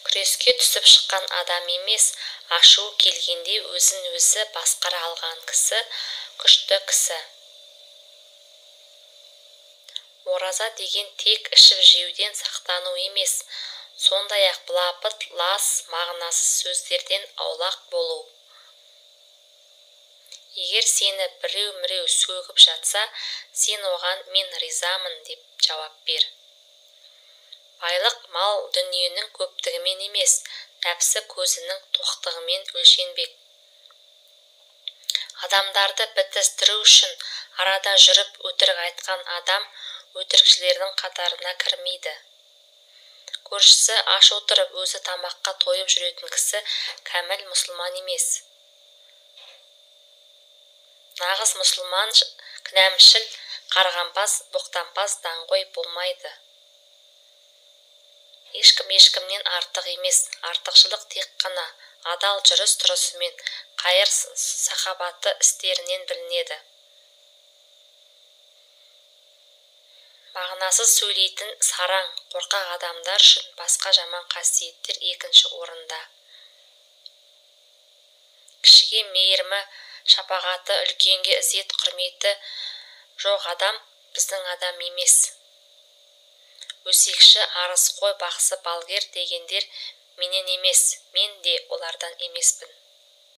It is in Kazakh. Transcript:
Күреске түсіп шыққан адам емес, ашуы келгенде өзін-өзі басқара алған кісі, күшті кісі. Ораза деген тек ішіп-жеуден сақтану емес, сондай-ақ былапыт, лас, мағынасыз сөздерден аулақ болу. Егер сені біреу-міреу сөгіп жатса, сен оған мен ризамын деп жауап бер. Байлық мал дүниенің көптігімен емес, нәпсі көзінің тоқтығымен өлшенбек. Адамдарды бітістіру үшін арада жүріп өтірік айтқан адам өтірікшілердің қатарына кірмейді. Көршісі аш отырып, өзі тамаққа тойып жүретін кісі кәміл мұсылман емес. Нағыз мұсылман кінәмшіл, қарғампаз, боқтампаз, даңғой болмайды. Ешкім ешкімнен артық емес, артықшылық тек қана адал жүріс-тұрысымен, қайыр сахабатты істерінен білінеді. Мағынасыз сөйлейтін сараң, қорқақ адамдар үшін басқа жаман қасиеттер екінші орында. Кішіге мейірімі, шапағаты, үлкенге ізет, құрметі жоқ адам біздің адам емес. Өсекші, арызқой, бақсы, балгер дегендер менен емес, мен де олардан емеспін.